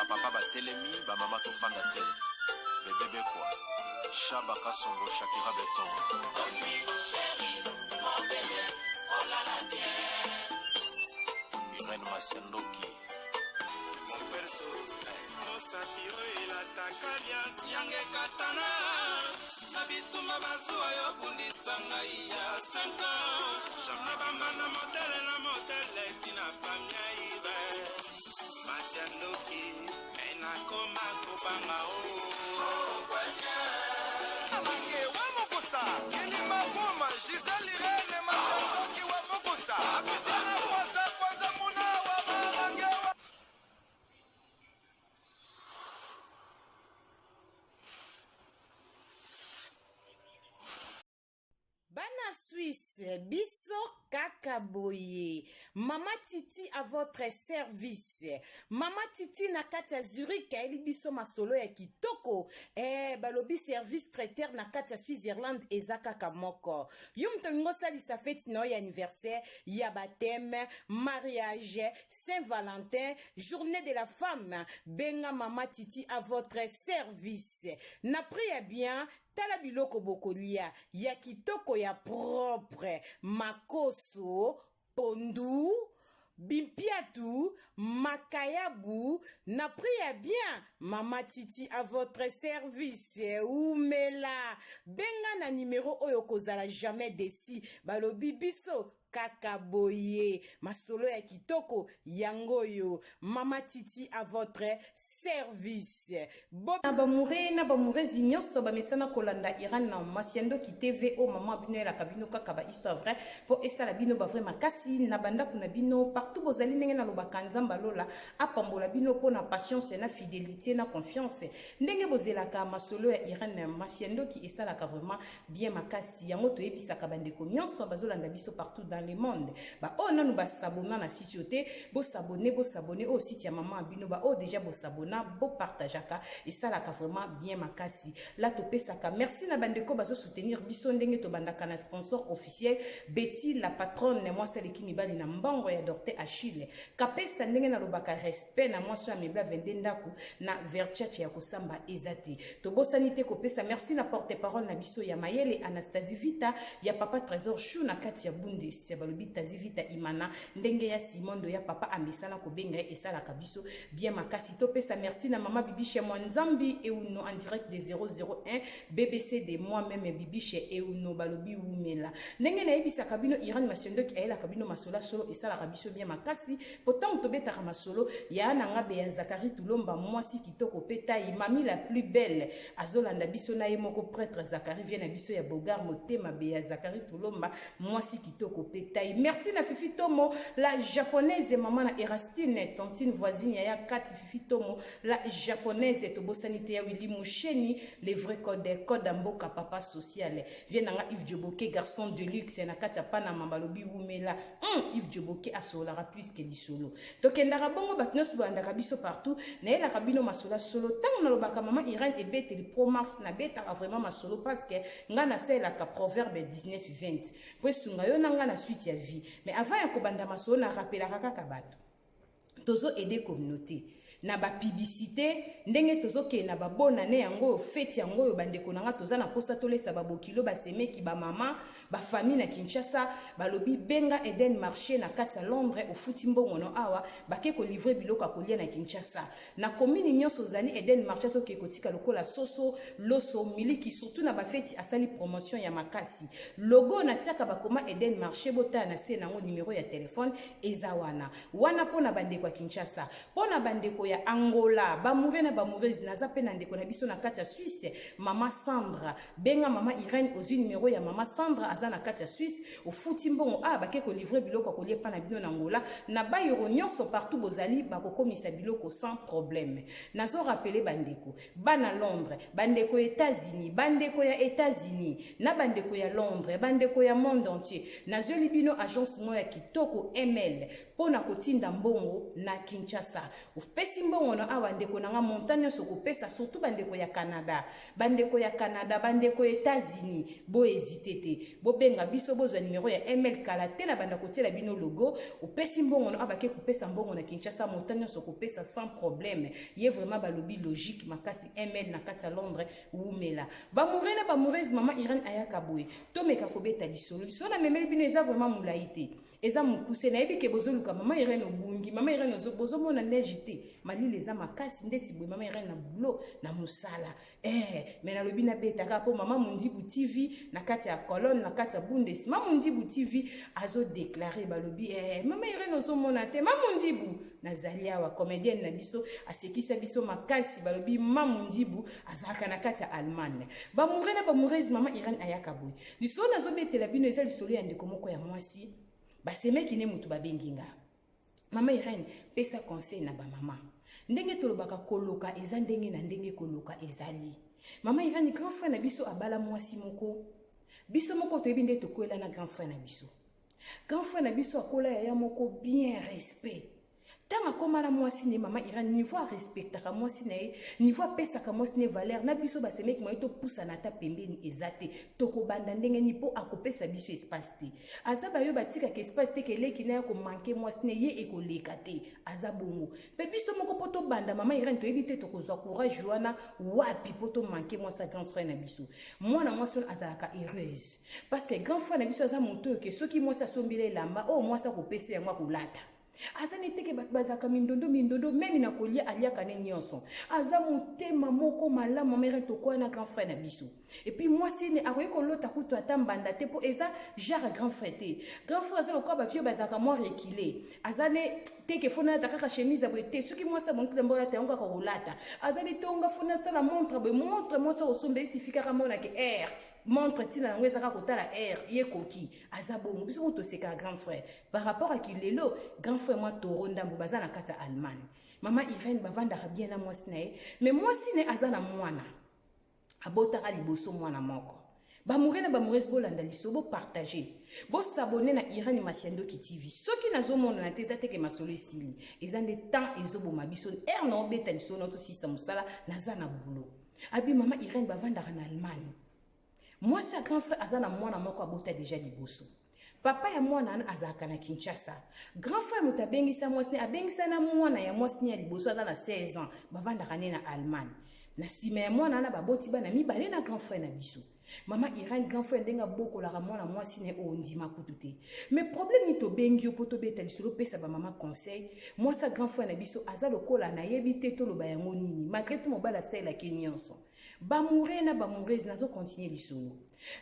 Ba papa batelemi, ba mama tofanda te. Bebe Bekwa, Shaba Kasongo, Shakira Beton. Irène Masiandoki. Mosapi oyo elataka liasi yanga ekatana na bitumba bazuwa yo bundisa ngai ya 5 ans na bambanda motele na motele tina famia ibe masi ya ndoki me nakoma kobanga o Mange wa mokosa kilima boma Gisèle Irene Masandoki wa mokosa Apisana kwasa kwanza muna wa marange wa Bana Suisse, biso kaka boye. Mama Titi à votre service. Mama Titi na kati ya Zurich ayeli biso masolo ya kitoko. Eh, balobi service traiteur na kati ya Switzerland eza kaka moko. Yo moto olingi osalisa feti na yo ya anniversaire, ya baptême, mariage, Saint-Valentin, journée de la femme, benga Mama Titi à votre service. Na prix ya bien, Tala biloko bokolia ya kitoko ya propre, makoso, pondu, bimpiatu, makayabu na prix ya bien mama titi à votre service wumela benga na numero oyo okozala jamais desi balobi biso Kaka boye masolo ya kitoko yango oyo mama titi à votre service bo Na ba moure na ba mourezi nionso ba mesana kolanda Iran na Masiandoki TV oyo maman bino ayelaka bino kaka ba histoire vrai po esala bino ba vrai makasi na ba ndaku na bino partout bozali ndenge nalobaka Nzambe ya lola apambola bino po na patience na fidelite na confiance ndenge bozelaka masolo ya Iran Masiandoki esalaka vraiment bien makasi yango toyebisaka bandeko nyonso bazolanda biso partout dans le monde baoyo nanu basabona na site oyo te bosabone bosabone oyo site ya mama bino baoyo deja bosabona bopartageaka esalaka vraiment bien makasi la topesaka merci na bandeko bazosoutenir biso ndenge tobandaka na sponsor officiel betty la patronne mwasi aleki mibali na mbongo ya dorte achille kapesa ndenge nalobaka respect na mwasi oyo amebla 22 ndako na vertiace ya kosamba eza te Tobosani te kopesa merci na porte-parole na biso ya mayele Anastasie Vita ya papa Trésor Chou na kati ya Bundes balobi Tazi Vita Imana ndenge ya Simondo ya papa amesana kobenga ye esalaka biso bien makasi. Topesa merci na mama Bibiche Mwanzambi Euno en direct de 001 BBC de moi-même Bibiche Euno balobi wumela. Ndenge nayebisaka bino Irène Masiondoki ayelaka bino masola solo esalaka biso bien makasi po ntango tobetaka masolo ya na nga beya Zakari Tulomba mwasi kitoko pe taille mami la plus belle azolanda biso na ye moko prêtre Zakari vie na biso ya Bogar motema beya Zakari Tulomba mwasi kitoko pe taille merci na Fifi Tomo la japonaise mama na Erastine tantine voisine ya ya kati Fifi Tomo la japonaise tobosani te ya Willy Musheni le vrai code code ya mboka papa social vie na nga Yves Djoboke garçon de luxe na kati ya Panama balobi wumela Yves Djoboke asololaka plus que lisolo. Tokendaka bongo bato nyonso balandaka biso partout. Nayelaka bino masolo ya solo. Ntango nalobaka mama Irène ebeteli pro mars nabetaka vraiment masolo parce que ngai nasalelaka proverbe 19 20 mpo esunga yo na ngai na suite ya vie. Mais avant ya kobanda masolo na rappelaka kaka bato. Tozo aider communauté na ba publicité ndenge tozokende na ba bonne année yango oyo fete yango oyo bandeko na nga toza na posa tolesa ba bokilo ba semeki ba mama ba famille na Kinshasa balobi benga Eden marché na kati ya Londres ofuti mbongo no awa bake ko livrer biloko ya kolia na Kinshasa na commune nyonso ozali Eden marché azoke kotika lokola soso loso miliki surtout na ba feti asali promotion ya makasi logo natiaka bakoma Eden marché botala na se nango numero ya telefone eza wana wana mpo na bandeko ya Kinshasa mpo na bandeko ya Angola bamoure na bamourese naza mpe na ndeko na biso na kati ya Suisse mama Sandra benga mama Irène ozwi numero ya mama Sandra aza na kati ya Suisse ofuti mbongo a bake kolivre biloko ya kolia epa na bino na Angola na bayoro nyonso partout bozali bakokomisa biloko sans problème nazo rappeler bandeko bana Londres bandeko ya États-Unis bandeko ya États-Unis na bandeko ya Londres bandeko ya monde entier nazweli bino agence moko ya kitoko ML mpo na kotinda mbongo na Kinshasa opesi mbongo na awa ndeko na nga montant nyonso okopesa surtout bandeko ya Canada bandeko ya Canada bandeko ya États-Unis bo hésiter te. Bobenga biso bozwa numero ya ML kala te na banda kotiela bino logo. Opesi mbongo na abake kopesa mbongo na Kinshasa montant nyonso kopesa sans problème. Ye vraiment balobi logique makasi ML na kati ya Londres wumela. Ba moureux na ba moureuse maman Irène ayaka boye. Tomeka kobeta lisolo. Lisolo na memeli bino eza vraiment mulayi te. Eza mokuse nayebi ke bozoluka mama Irène obungi mama Irène bozomona neige te malili eza makasi ndeti boye mama Irène na boulot na mosala eh mais nalobi nabeta kaka mpo mama Mundibu TV na kati ya colonne na kati ya Bundes mama Mundibu TV azo déclarer balobi eh mama Irène ozomona te mama Mundibu nazali awa comédienne na biso asekisa biso makasi balobi mama Mundibu azalaka na kati ya Allemagne bamoure na bamourese mama Irène ayaka boye lisolo nazobetela bino eza lisolo ya ndeko moko ya mwasi basemeki ne motu babengi nga mama Irène pesa conseil na bamama ndenge tolobaka koloka eza ndenge na ndenge koloka ezali mama Irène grand frère na biso abala mwasi moko biso moko toyebi nde tokwela na grand frère na biso grand frère na biso akola yaya moko bien respect ntango akoma na mwasi na ye mama Irène niveau arespectaka mwasi na ye niveau apesaka mwasi na ye valeur na biso basemeki moye topusana ata pembeni eza te tokobanda ndenge nini mpo akopesa biso espace te aza bayo batikaka espace te keleki na ye komanke mwasi na ye ekoleka te aza bongo mpe biso moko mpo tobanda mama Irène toyebi te tokozwa courage wana wapi mpo tomanke mwasi ya grand frère na biso mwana mwasi wana azalaka heureuse parce que grand frère na biso aza moto oyo ke soki mwasi asombela elamba oyo mwasi akopesa yango akolata aza neteke bato bazalaka mindondo mindondo meme na kolia aliaka ne nyonso aza motema moko malamu mere tokoya na grand frère na biso epuis mwasi ne akoki kolota kutu ata mbanda te mpo eza genre grand frère te grand frère aza lokola bavio bazalaka mwa rekile aza ne teke fo nalata kaka chemise ya boye te soki mwasi abongi kuta mbolata yango kaka kolata aza ne tonga fo nasala montre boye montre mwasi akosomba esifi kaka monake aire montre ntina yango ezaka kotala aire ye koki aza bongo biso kutu tosekaka grand frère par rapport à kilelo grand frère mwa toro ndambo baza na kati ya Allemagne mama Irène bavandaka bien na mwasi na ye mais mwasi na ye aza na mwana abotaka liboso mwana moko bamoure na bamourese bolanda liso bopartage bosabone na Irène Masiandoki TV soki nazomonana te eza teke masolo esili eza nde temps ezoboma biso ere na obeta lisolo na tosisa mosala naza na boulot abi mama Irène bavandaka na Allemagne mwasi ya grand frère aza na mwana moko abota deja liboso papa ya mwana wana azalaka na Kinshasa grand frère moto abengisa mwasi ne abengisa na mwana ya mwasi ne ya liboso aza na 16 ans bavandaka ne na Allemagne na nsima ya mwana wana baboti bana mibale na grand frère na biso mama Irène grand frère ndenge abokolaka mwana mwasi ne oyo ndima kutu te mais problème nini tobengi yo mpo tobeta lisolo opesa bamama conseil mwasi ya grand frère na biso aza lokola nayebi te toloba yango nini malgré tout mobali asalelaki nyonso bamoure na bamourese nazo continue lisolo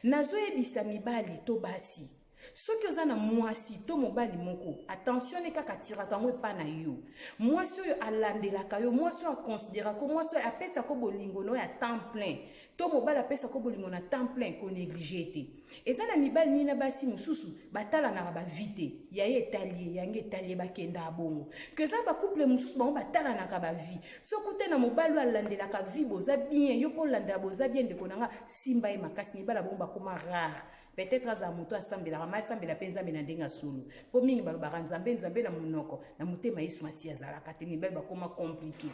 nazoyebisa mibali to basi soki oza na mwasi to mobali moko attention ne kaka atiraka yango epa na yo mwasi oyo alandelaka yo mwasi oyo aconsideraka mwasi oyo apesaka bolingo na oyo ya temps plein to mobali apesaka bolingo na temps plein konéglige te eza na mibali nini na basi mosusu batalanaka bavi te ya ye etali ye yange etali ye bakendaka bongo ke eza bacouple mosusu bango batalanaka bavi soki ute na mobali oyo alandelaka vi boza bien yo mpo olandela boza bien ndeko na nga simba ye makasi mibali bongo bakoma rare peut-être azala moto asambelaka ma asambela mpe nzambe na ndenge ya solo mpo mingi balobaka nzambe nzambe na monoko na motema yesu masiya azalaka te mibali bakoma compliqué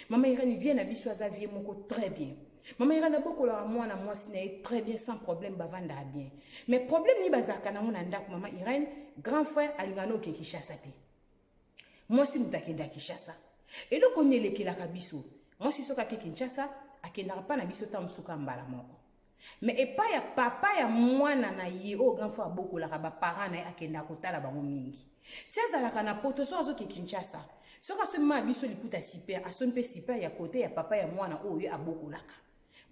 mama Irène vie na biso aza vie moko très bien mama Irène abokolaka mwana mwasi na ye très bien sans problème bavandaka bien mais problème nini bazalaka nango na ndako mama Irène grand frère alingaka na oke Kinshasa te mwasi moto akenda Kinshasa eloko nini elekelaka biso mwasi soki ake Kinshasa akendaka mpa na biso ntango mosuka mbala moko mais epai ya papa ya mwana na ye oyo grand frère abokolaka baparent na ye akendaka kotala bango mingi ti azalaka na poto soki azoke Kinshasa soki asombi ma biso liputa super asombi mpe super ya kote ya papa ya mwana oyo ye abokolaka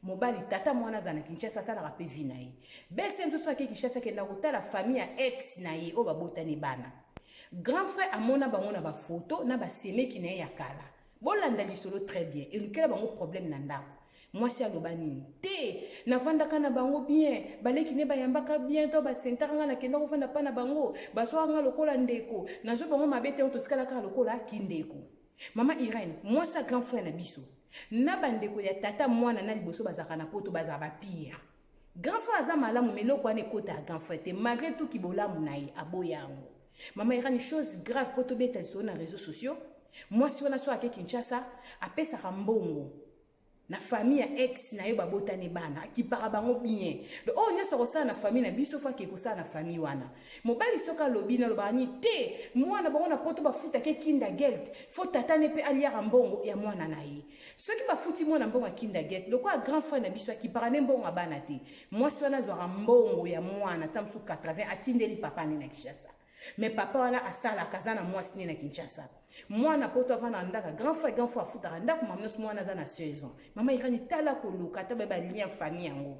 mobali tata mwana aza na Kinshasa asalaka mpe vi na ye belse mosusu ake Kinshasa akenda kotala famille ya ex na ye oyo babotani bana grand frère amona bango na bafoto na basemeki na ye ya kala bolanda lisolo très bien elukela bango problème na ndako mwasi aloba nini te navandaka na bango bien baleki ne bayambaka bien to basentaka nga nakenda kofanda mpa na bango bazwaka nga lokola ndeko nazwa bango mabe te totikala kaka lokola kindeko mama Irène mwasi ya grand frère na biso na bandeko ya tata mwana na liboso bazalaka na poto bazala bapire grand frère aza malamu mais eloko wana ekota ya grand frère te malgré tout kibolamu na ye aboya yango mama Irène chose grave mpo tobeta lisolo na réseaux sociaux mwasi wana so ake Kinshasa apesaka mbongo. Na famille ya ex na ye babotani bana, akipaka bango bien. Donc oyo nyonso akosala na famille na biso, fo akei kosala na famille wana. Mobali soki alobi, nalobaka nini te, mwana bango na poto bafutaka Kindergeld, fo tata ne mpe aliaka mbongo ya mwana na ye. Soki bafuti mwana mbongo ya Kindergeld, lokola grand frère na biso akipaka nde mbongo ya bana te, mwasi wana azwaka mbongo ya mwana ta mosusu 80, atindeli papa ne na Kinshasa. Mais papa wana asalaka, aza na mwasi ne na Kinshasa. Mwana poto avanda na ndako grand frère, grand frère afutaka ndako mama nyonso. Mwana aza na 16 ans. Mama Irani, tala koluka ata baye balien famille yango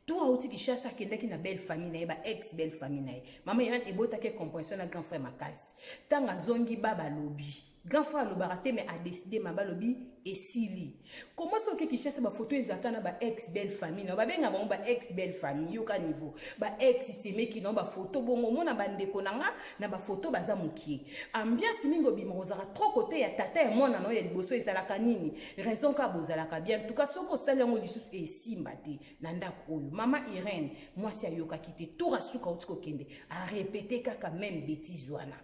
to auti Kinshasa, akendaki na belle famille na ye, ba ex belle famille na ye. Mama Irani, ebotaki compréhension na grand frère makasi. Ntango azongi, ba balobi, grand frère alobaka te, mais adécider ma balobi esili. Koma soki Kinshasa, bafoto ezalaka na ba ex belle famille na babenga bango ba ex belle famille. Yoka niveau ba ex semeki na bafoto bongo, omona bandeko na nga na bafoto baza mokie. Ambiance mingi obima kozalaka trop kote ya tata ya mwana na oyo ya liboso. Ezalaka nini raison? Kaka bozalaka bien. Tuka soki osali yango lisusu, esimba te na ndako oyo. Mama Irene, mwasi ayokaki te. Tour asuka auti kokende, arépéter kaka même bétise wana.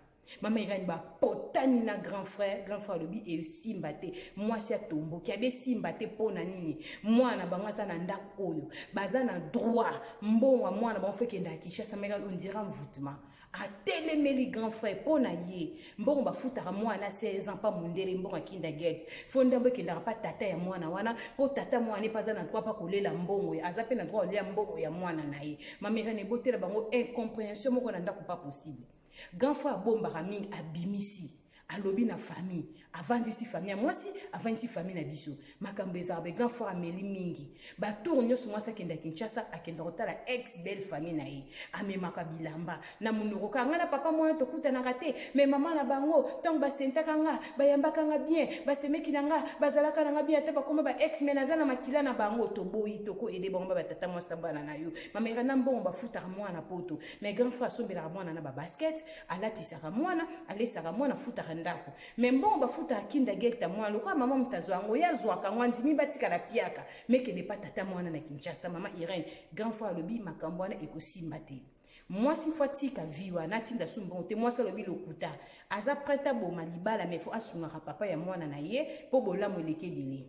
Mama Irene, bapotani na grand frère. Grand frère alobi esimba te. Mwasi atomboki, abe esimba te. Mpo na nini? Mwana bango aza na ndako oyo, baza na droit. Mbongo ya mwana bango fo ekende ya Kinshasa. Mama Irene, on dirait envoûtement, atelemeli grand frère. Mpo na ye, mbongo bafutaka mwana 16 ans pa mondele, mbongo ya Kindergeld, fo ndambo ekendaka pa tata ya mwana wana, mpo tata mwana mpe aza na droit mpa kolela mbongo, aza mpe na droit kolia mbongo ya mwana na ye. Mama Irene, ebotela bango incompréhension moko na ndako, pas possible. Grand frère abombaka mingi, abimisi, alobi na famille, avandisi famille ya mwasi, avandisi famille na biso. Makambo ezalaka be, grand frère ameli mingi. Batour nyonso mwasi akenda Kinshasa, akenda kotala ex belle famille na ye, amemaka bilamba na monoko kaka. Ngai na papa mwana tokutanaka te, mais mama na bango, ntango basentaka nga, bayambaka nga bien, basemeki na nga, bazalaka na nga bien. Ata bakoma ba ex, mais naza na makila na bango. Toboyi, tokoede bango ba batata mwasi bana na yo. Mameka na mbongo bafutaka mwana poto, mais grand frère asombelaka mwana na babasket, alatisaka mwana, alesaka mwana, afutaka ndako. Mais mbongo bafutaka Kindergeld ya mwana, lokola mama moto azwa yango, ye azwaka yango, andimi batikala piaka, mekende pa tata mwana na Kinshasa. Mama Irene, grand frère alobi makambo wana ekosimba te. Mwasi fo atika vie wana, atinda su mbongo te. Mwasi alobi lokuta, aza prête aboma libala, mais fo asungaka papa ya mwana na ye, mpo bolamu eleki ebele.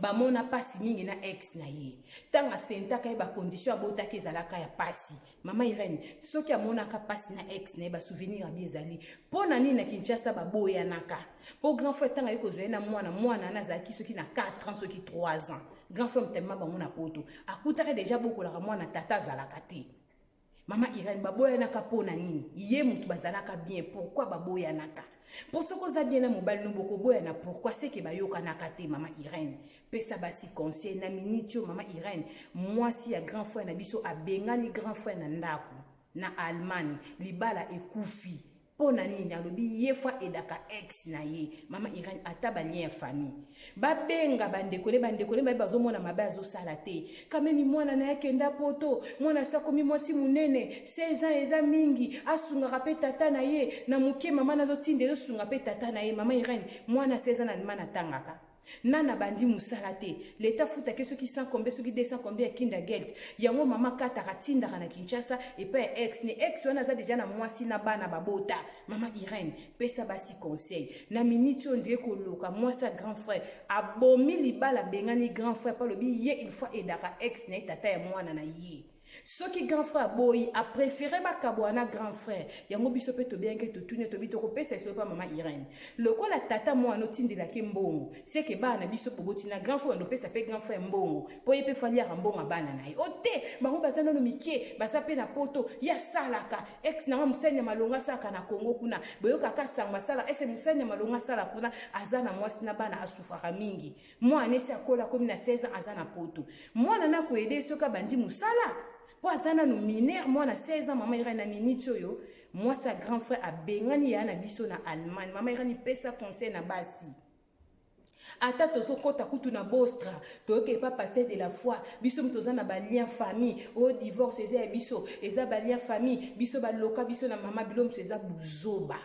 Bamona mpasi mingi na ex na ye. Ntango asentaka ye, bacondition abotaki ezalaka ya mpasi. Mama Irene, soki amonaka mpasi na ex na ye, basouvenir abi ezali. Mpo na nini na Kinshasa baboyanaka? Mpo grand frère, ntango aye kozwa ye na mwana, mwana wana azalaki soki na 4 ans, soki 3 ans. Grand frère motema bango na poto, akutaka déjà bokolaka mwana, tata azalaka te. Mama Irene, baboyanaka mpo na nini? Ye motu bazalaka bien, pourquoi baboyanaka? Mpo soki oza bien na mobali no, bokoboyana pourquoi? Seke bayokanaka te. Mama Irene, pesa basi conseil na miniti oyo. Mama Irene, mwasi ya grand frère na biso abengani grand frère na ndako na Allemagne, libala ekufi. Mpo na nini? Alobi ye fo aidaka ex na ye. Mama Irene, ata balien ya famille, babenga bandeko ne, bandeko ne baye bazomona mabe azosala te. Kamemi mwana na ye akenda poto, mwana asi akomi mwasi monene, 16 ans eza mingi. Asungaka mpe tata na ye na moke, mama nazotinda, ezosunga mpe tata na ye. Mama Irene, mwana 16 ans na alima natangaka nana bandi mosala te. Leta afutaki soki 100 combien, soki 200 combien ya Kindergeld. Yango mama kataka, atindaka na Kinshasa epai ya ex ne. Ex wana aza déjà na mwasi na bana babota. Mama Irene, pesa basi conseil na miniti oyo. Ndire koluka mwasi ya grand frère abomi libala, abengani grand frère mpo alobi ye il faut aidaka ex na ye, tata ya mwana na ye. Soki grand frère aboyi, apréféré bakabwa na grand frère. Yango biso mpe tobianki, totuni, tobi tokopesa esolo mpa mama Irene. Lokola tata mwana otindelaki mbongo, seke bana na biso boboti na grand frère, opesa mpe grand frère mbongo, mpo ye mpe faliaka mbongo ya bana na ye. O te, bango baza nano mike, baza mpe na poto. Ye asalaka, ex nanga mosali ya malongo asalaka na Kongo kuna, boyokaka sango asala ese mosali ya malongo asala kuna, aza na mwasi na bana, asufaka mingi. Mwana esi akola, akomi na 16 ans, aza na poto. Mwana na koaider soki abandi mosala, mpo aza nanu mineur, mwana 16 ans. Mama Irani, na miniti oyo, mwasi ya grand frère abengani ya na biso na Allemagne. Mama Irani, pesa conseil na basi. Ata tozokɔta kutu na bostra, toyoki epa pasteur de la foi, biso moto toza na balien famille oyo, divorce eza ya biso, eza balien famille biso, baloka biso na mama bilo moto. Eza buzoba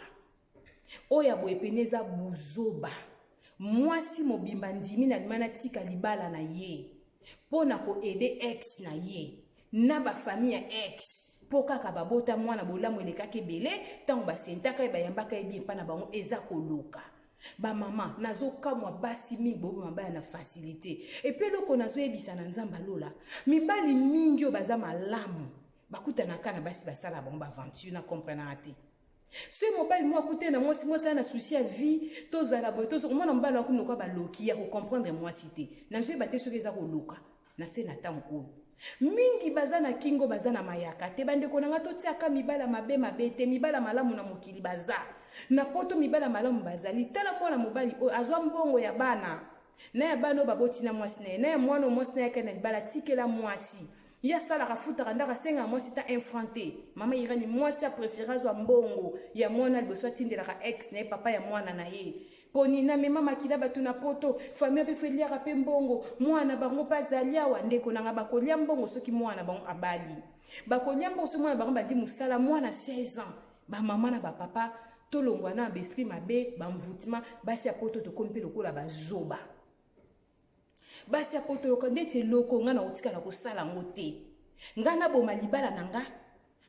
oyo ya boye pene, eza buzoba. Mwasi mobimba ndimi na lima natika libala na ye mpo na koaider ex na ye na bafamille ya ex, mpo kaka babota mwana, bolamu elekaki ebele. Ntango basentaka ye, bayambaka ye bien mpa na bango. Eza koloka. Bamama, nazokamwa basi mingi boboma mabala na facilité. Epe eloko nazoyebisa na Nzambe alola, mibali mingi oyo baza malamu bakutanaka na basi basala bango baaventure, na comprenaka te. Soki mobali moko akutani na mwasi, mwasi aza na souci ya vie, tozala boye, tozokomona mobali wakomi lokola baloki ya kocomprendre mwasi te. Nazoyeba te soki eza koloka na se na ntango oyo mingi baza na kingo, baza na mayaka te. Bandeko na nga, totiaka mibala mabe mabe te. Mibala malamu na mokili baza na poto, mibala malamu bazali. Tala mwana mobali oyo azwa mbongo ya bana na ya bana oyo baboti na mwasi na ye, na ya mwana oyo mwasi na ye akei na libala, atikela mwasi. Ye asalaka, afutaka ndako, asengaka mwasi ta un franc te. Mama Irani, mwasi apréféré azwa mbongo ya mwana liboso atindelaka ex na ye, papa ya mwana na ye. Poni namema makila bato na poto, famille mpe fo eliaka mpe mbongo mwana bango mpe azali awa. Ndeko nanga, bakolia mbongo soki mwana bango abali, bakolia mbongo soki mwana bango bandi mosala, mwana 16 ans. Bamama na bapapa, tolongwa na baesprit mabe, bamvutima. Basi ya poto, tokomi mpe lokola bazoba. Basi ya poto loka ndeti eloko ngai na kotikala kosala yango te. Ngai naboma libala na nga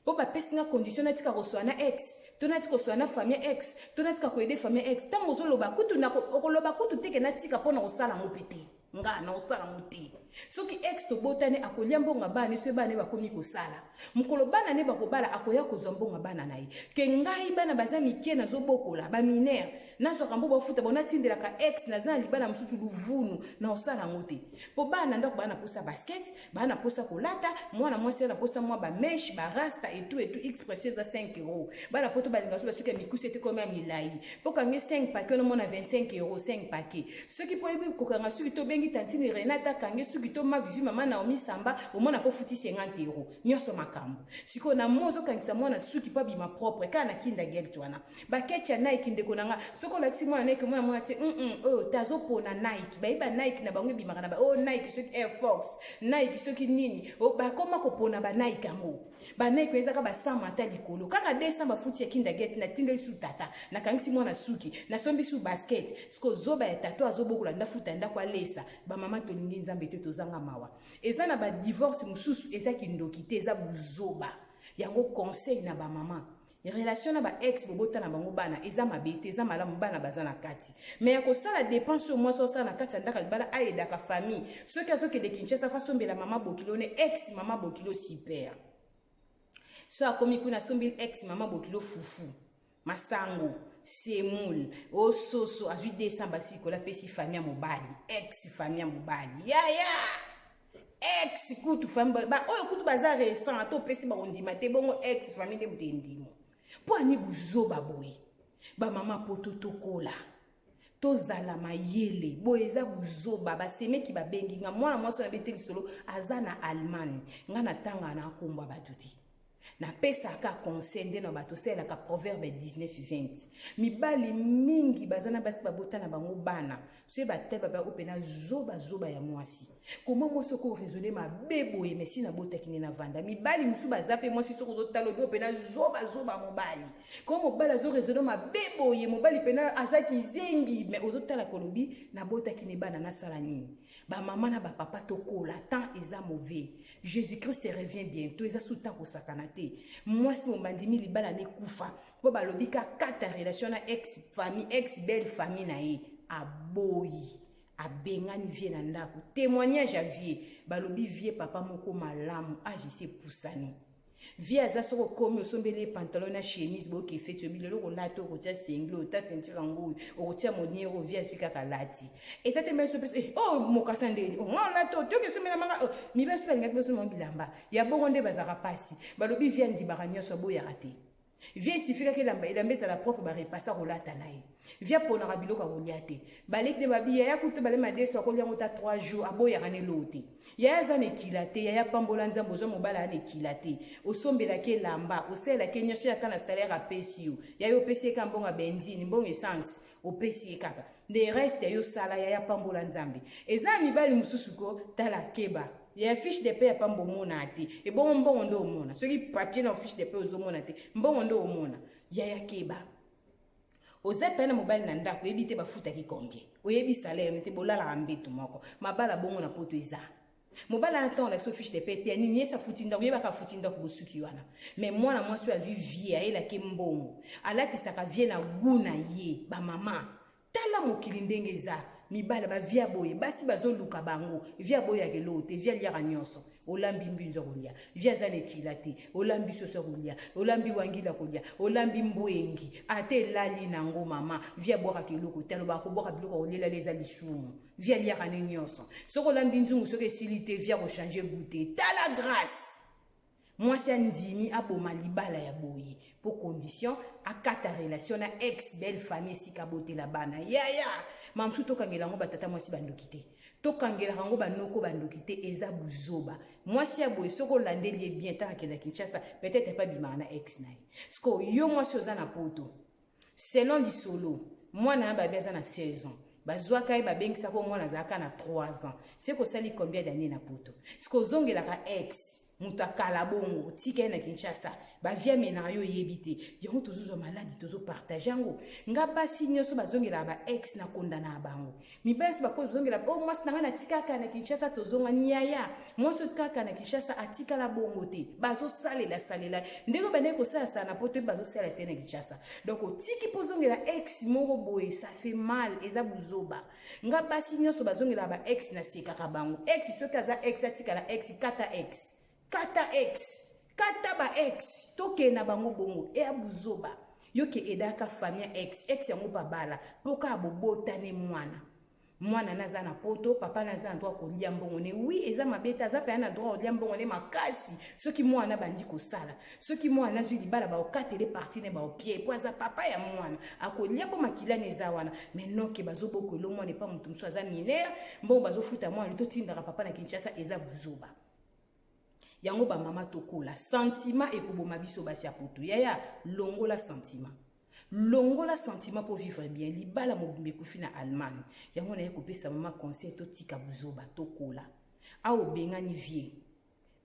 mpo bapesi nga condition natika koswa na ex, to natika koswa na famille ex, to natika koaider famille ex. Ntango ozoloba kutu, okoloba kutu teke natika mpo na kosala yango mpe te. Nga na kosala yango te. Soki ex tobotani, akolia mbongo ya bana. Soki bana ne bakomi kosala, mokolo bana ne bakobala, akoya kozwa mbongo ya bana na ye. Ke ngai bana baza mike, nazobokola bamineurs, nazwaka mbo bafuta bo natindelaka ex, naza na libala mosusu luvunu, na kosala yango te. Mpo bana na ndako baa na posa basket, baa na posa kolata, mwana mwasi na posa mwa bamèches, barasta etu etu. Expression eza 5 euro. Bana poto balinga so basuki ya mikusi ete komi ya milai, mpo kange 5 paquet wana, mona 25 euro 5 paquet. Soki mpo oyebi kokanga suki, tobengi tantine Renate akange suki, to ma Vivi, mama Naomi Samba, omona mpo futi 50 euro nyonso. Makambo sikoyo na mo ozokangisa mwana suki mpo abima propre kaka na kinda gelt wana, baketi ya Nike. Ndeko na nga, soki olakisi mwana Nike, mwana mwana te oyo te azopona Nike. Bayeba Nike na bango ebimaka na ba oyo Nike, soki Air Force, Nike soki nini, bakoma kopona banike yango. Banike ezaka basama ata likolo kaka 200, bafuti ya kinda gete. Natindeli su tata, nakangisi mwana suki, nasombi su basket. Siko zoba ya tata azobokola, ndafuta ndako, alesa. Bamama, tolingi Nzambe te, tozanga mawa. Eza na badivorce mosusu eza kindoki te, eza buzoba. Yango conseil na bamama: relation na baex bobota na bango bana eza mabe te, eza malamu, bana baza na kati. Mais ya kosala dépense oyo mwasi osala na kati ya ndako ya libala, aaidaka famille. Soki azokende Kinshasa, fa asombela mama bokilo ne, ex mama bokilo super. So akomi kuna, asombeli ex mama bokilo fufu, masango, semoule, ososo, azwi 200 basikola, apesi famille ya mobali, ex famille ya mobali. Yaya, ex kutu famille oyo kutu baza récent, ata opesi bakondima te. Bongo ex famille nde moto endimo mpo ani buzoba boye. Bamama poto, tokola, tozala mayele. Boye eza buzoba. Basemeki babengi nga, mwana mwasi na bete lisolo, aza na Allemagne. Nga natangaka na nkombo ya bato te, napesaka conseil nde na bato. Osalelaka Proverbe 19 20. Mibali mingi baza na basi babota na bango bana. Soki batali baba oyo mpena zobazoba ya mwasi, koma mwasi oko raisonner mabe boye? Mais nabotaki nde navanda. Mibali mosusu baza mpe mwasi, soki ozotala obi oyo mpena zobazoba mobali, koma mobali azoraisonner mabe boye? Mobali mpena aza kizengi. Mais ozotala kolobi nabotaki ne bana, nasala nini? Bamama na bapapa, tokola, temps eza mauvais. Jésus Christ revient bientôt, eza su temps kosakana te. Mwasi mobandimi libala nekufa mpo balobi kakata relation na ex famille, ex belle famille na ye, aboyi, abengani vieux na ndako. Témoignage ya vieux, balobi vieux papa moko malamu, agisi epusani. Vieux aza, soki okomi osombeli ye pantalon na chemise, boyoki efeti, obi lelo kolata, okotia singlet, ota ceinture yango oyo okotia moniere. Vieux azwi kaka alati, eza te meso pesa oyo mokasa ndeni nga olata oyo toki esombela manga. Mibali so balingaki basomba bilamba ya bongo nde bazalaka mpasi. Balobi vieux andimaka nyonso, aboyaka te. Vieux esifikaki elamba, elamba ezala propre, barepasa kolata na ye. Vieux aponaka biloko ya kolia te. Baleki nde babi yaya kutu bale madeso, akolia yango ta 3 jours, aboyaka na eloo te. Yaya aza na ekila te. Yaya, pambola Nzambe, ozwa mobala ya na ekila te, osombelaki elamba, osalelaki nyonso, yaka na salaire apesi yo. Yaya, opesi ye kaka mbongo ya benzine, mbongo essence, opesi ye kaka nde reste yo sala. Yaya, pambola Nzambe. Eza ya mibali mosusu ko tala keba ya fiche de paie ya pamba, omona te. Ebongo mbongo nde omona, soki papier na fiche de paie ozomona te, mbongo nde omona. Yaya, keba. Oza mpe na mobali na ndako, oyebi te bafutaki combien, oyebi salaire te, bolalaka mbeto moko. Mabala bongo na poto eza mobali wana, ntango olakisi fiche de paie te ya nini, yesi afuti ndako, oyebaka afuti ndako, bosuki wana. Mais mwana mwasi oyo azwi vieux, ayelaki mbongo, alatisaka vieux na gu na ye. Bamama. Tala mokili ndenge eza mibala ba via boye basi bazoluka bango via boye akeloo te via liaka nyonso olambi mbinzo akolia via aza na ekila te olambi soso akolia olambi wangila akolia olambi mbwengi ata elali nango mama via abwakaka eloko te alobaka kobwaka biloko akolielala eza lisumu via aliaka ne nyonso soki olambi nzungu soki esili te via kochange gout te tala grace Mwasi andimi aboma libala ya boye po condition akata relation na ex belle famille esika abotela bana. Yaya mamusu tokangela yango batata mwasi bandoki te, tokangelaka yango banoko bandoki te, eza buzoba. Mwasi ya boye soki olandeli ye bien ntango akenda Kinshasa peut-être pe abimaka na ex na ye. Sikoyo yo mwasi oza na poto selon lisolo mwana ya babi aza na 16 ans bazwaka ye babengisaka oyo mwana azalaka na 3 ans se kosali combien d'année na poto siko ozongelaka ex moto akala bongo otika ye na kinshasa bavie amenaka yo oyebi te yango tozozwa maladi tozopartage yango nga basi nyonso bazongelaka ba ex na kondana ya bango mibali so bakozongela o oh, mwasi na ngai natikaka na kinshasa tozonga niaya mwasi otikaka na kinshasa atikala bongo te bazosalela salela ndenge bandeki kosalasala na poto bazosalela se na kinshasa donc otiki mpo ozongela ex moko boye ça fait mal eza buzoba nga basi nyonso bazongelaka ba ex nasekaka bango ex soki aza ex atikala ex kata ex kata ex kata ba ex tokende na bango bongo eya buzoba yo ke edaka famille ex ex yango babala mpo kaka bobotane mwana mwana naza na poto papa naza na droit kolia mbongo ne wi eza mabe te aza mpenza na droit kolia mbongo ne makasi soki mwana abandi kosala soki mwana azwi libala baokatele parti ne baopie mpo aza papa ya mwana akolia mpo makila ne eza wana mai noke bazobokoelo mwana epa moto mosusu aza minere mbongo bazofuta mwana totindaka papa na kinshasa eza buzoba yango ba mama tokola sentiment ekoboma biso basi ya poto yaya longola sentiment longola sentiment mpo vivre bien libala mobimba ekufi na allemagne yango naye kopesa mama conseil totika buzoba tokola awa obengani vie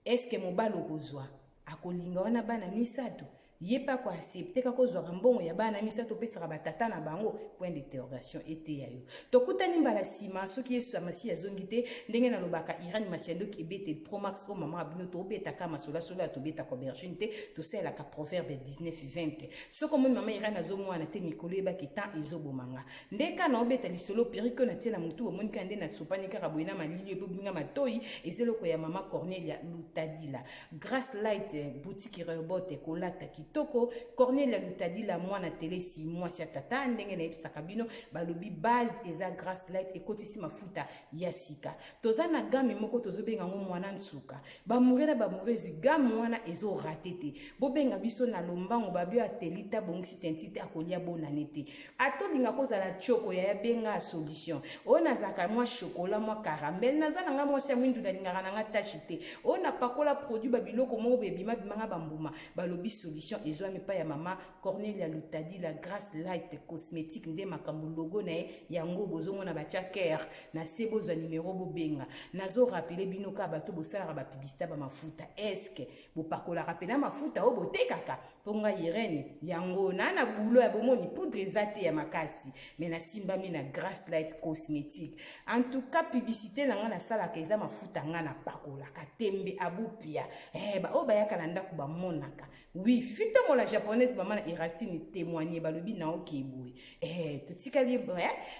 eske mobali okozwa akolinga wana bana misato ye mpe ako accepte kaka ozwaka mbongo ya bana misato opesaka batata na bango point d'interrogation eteya yo tokutani mbala nsima soki yesu ya masiya azongi te ndenge nalobaka irani masiandoki ebete promax oyo mama ya bino tobetaka masolo solo ya tobetaka aubergine te tosalelaka proverbe 19 20 soki omoni mama irani azomwana te mikolo eyebaki temps ezoboma nga nde kaka naobeta lisolo perike oyo natie na motu omoni kaka nde nasopani kaka boye na malili oyo ebinga matoi eza eloko ya mama cornelia lutadila Grace Light boutique Rehoboth kolata kitoko Cornelia Lutadila mwana telesi mwasi ya tata ndenge nayebisaka bino balobi base eza Grace Light ekotisi mafuta ya sika toza na gamme moko tozobenga yango mwana nsuka bamoure na bamourezi gamme wana ezo rate te bobenga biso na lombango babio ateli ta bongisi tenti te akolia bonane te atolinga kozala choko yaya benga solution oyo nazalaka mwa chocolat mwa caramel naza na nga mwasi ya mwindu nalingaka na nga tache te oyo napakola produit babiloko moko boye ebima bima nga bambuma balobi solution ezwami epai ya mama cornelia lutadi la grace light cosmétique nde makambo logo na ye yango bozomona batya care na se bozwa nimero bobenga nazo rapele bino kaka bato bosalaka bapublicité bamafuta eske bopakolaka mpena mafuta oyo botekaka mpo ngai Irene yango na na boulot ya bomoni poudre eza te ya makasi mais nasimbami na Grace Light cosmétique en tout cas publicité na ngai nasalaka eza mafuta ngai napakolaka tembe abupia eh, baoyo bayaka na ndako bamonaka oui fifi tomola japonaise mama na Erastine témoigner balobi na oke boye eh, totikali eh,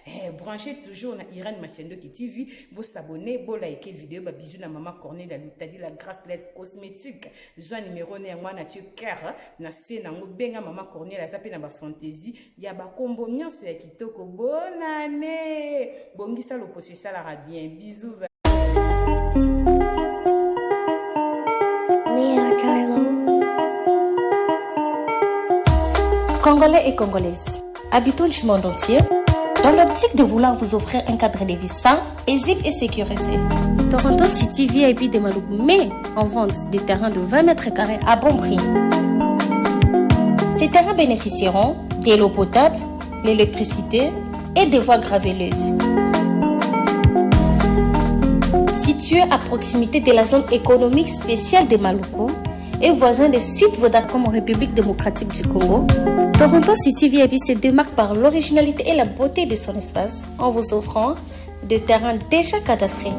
eh, branché toujours na Irene Masiandoki TV bosabone bolike video babizu na mama Cornelia Lutadi la Grace Light cosmétique zwa numero ne yango wana tie cœur na se nango benga mama cornel aza mpe na bafantaisie ya bakombo nyonso ya kitoko bonane bongisa loposo esalaka bien bisous. Congolais et Congolaises, habitants du monde entier, dans l'optique de vouloir vous offrir un cadre de vie sain, paisible et sécurisé. Toronto City VIP de Maluku met en vente des terrains de 20 mètres carrés à bon prix. Ces terrains bénéficieront de l'eau potable, l'électricité et des voies graveleuses. Situé à proximité de la zone économique spéciale de Maluku et voisin des sites Vodacom en République démocratique du Congo, Toronto City VIP se démarque par l'originalité et la beauté de son espace en vous offrant des terrains déjà cadastrés.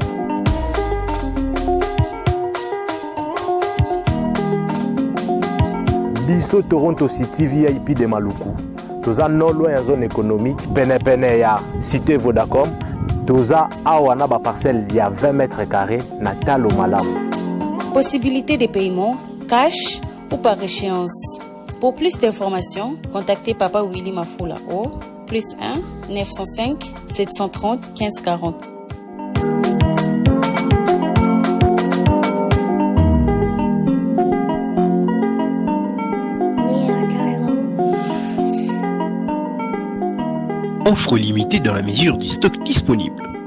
Biso Toronto City VIP de Maluku. Toza non loin ya zone économique, penepene ya cité Vodacom. Toza awa na baparcelle ya 20 mètres carrés na talo malamu. Possibilité de paiement, cash ou par échéance. Pour plus d'informations, contactez Papa Willy Mafula au plus 1 905 730 1540. Offre limitée dans la mesure du stock disponible.